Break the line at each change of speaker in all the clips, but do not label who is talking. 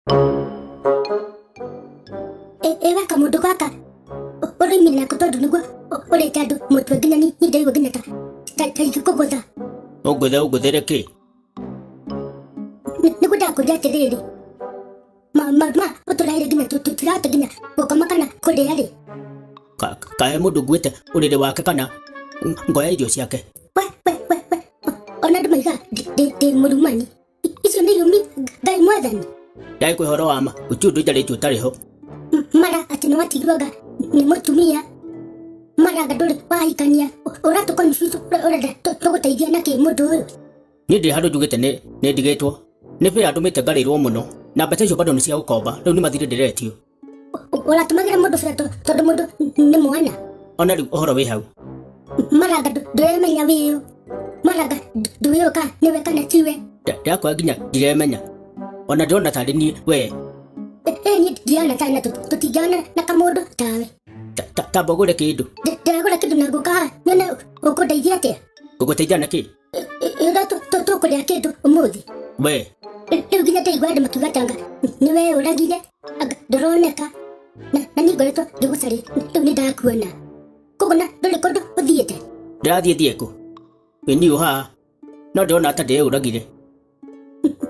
Ĩ we kamũndũ gaka ũroimire nako tondũ nĩguo ũrĩte andũ mũtwe nginya niĩ ndaigua nginya ta ingĩkũgũtha.
Ũngũthe ũngũthĩre kĩ?
Nĩguo ndakũria atĩrĩrĩ, maũndũ maya ũtũraire nginya tũtirahota nginya gũkoma kana kũrĩa rĩ.
Kahe mũndũ nguĩte ũrĩrĩ wake kana ngoya irio ciake.
We we we we, ona andũ maigaga ndĩ mũrumani. Icio nĩ irumi Ngai mwathani.
Ndagĩkũhe ũhoro wa ma, gũtirĩ ũndũ njarĩtie ũtarĩ ho.
Mara atĩ nĩ watigirwo anga nĩ mũtumia, mara anga ndũrĩ wahikania, ũratũ confuse, ũrenda tũgũteithie nakĩ mũndũ ũyũ?
Niĩ ndirĩ handũ njugĩte nĩ ndigĩtwo. Nĩ wĩra ndũmĩte ngarĩrwo mũno na mbeca icio bado nĩ cia gũkomba, rĩu nĩ mathirĩ ndĩretio.
Ũratũmagĩra mũndũ betha tondũ mũndũ nĩ mwana.
Ona rĩu ũhoro wĩ hau.
Mara anga ndũremenya wĩũ, mara anga ndũĩũ kana nĩwe kana tiwe.
Ndakora nginya ndiremenya. Ona ndĩrona tarĩ niĩ we.
Niĩ ndirona tarĩ na tũtingĩona na kamũndũ tawe.
Tamba ũgũre kĩndũ.
Ndĩragũra kĩndũ na ngũka haha nyone ũkũndeithia atĩa.
Ngũgũteithia na kĩ?
Ĩra tũkũrĩa kĩndũ ũmũthĩ.
We.
Rĩu nginya ndaigua andũ makiuga tanga nĩ we ũragire, anga ndũroneka. Na niĩ ngoretwo ngĩgũcaria, rĩu nĩ ndakuona. Koguo na ndũrĩ kũndũ ũthiĩte?
Ndĩrathiĩ thiĩ kũ? Wĩ niĩ haha. No ndĩrona ta ndĩũragire.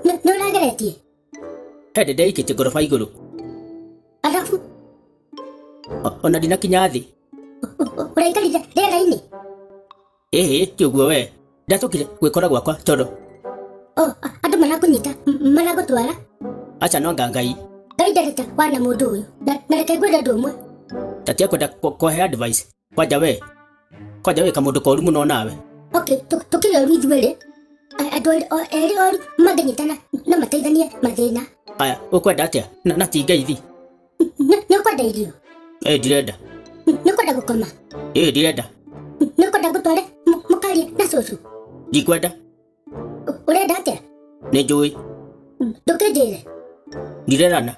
Nĩ ũrageretie?
He ndĩ ndeikĩtie ngoroba igũrũ.
Arabu?
Ona ndinakinya thĩ.
Ũraikarire rĩera-inĩ?
Ĩhĩ, ti ũguo we. Ndatũkire gwĩkora gwakwa toro.
Andũ marakũnyita, maragũtwara?
Aca no anga Ngai.
Ngai ndarĩ ta wana mũndũ ũyũ. Na reke ngwĩre ũndũ ũmwe.
Ta kwenda kũhe advice. Kwanja we. Kwanja we kamũndũ koru mũno nawe.
Okay, tũkĩrĩ oru ithuerĩ. Andũ erĩ oru mangĩnyitana no mateithanie mathĩna.
Aya, ũkwenda atĩa? Na ti ngeithi.
Nĩ ũkwenda irio?
Ĩ ndirenda.
Nĩ ũkwenda gũkoma?
Ĩ ndirenda.
Nĩ ũkwenda ngũtware mũkarie na cũcũ?
Ndikwenda.
Ũrenda atĩa?
Nĩ njũĩ.
Ndũkĩnjĩre?
Ndirerana.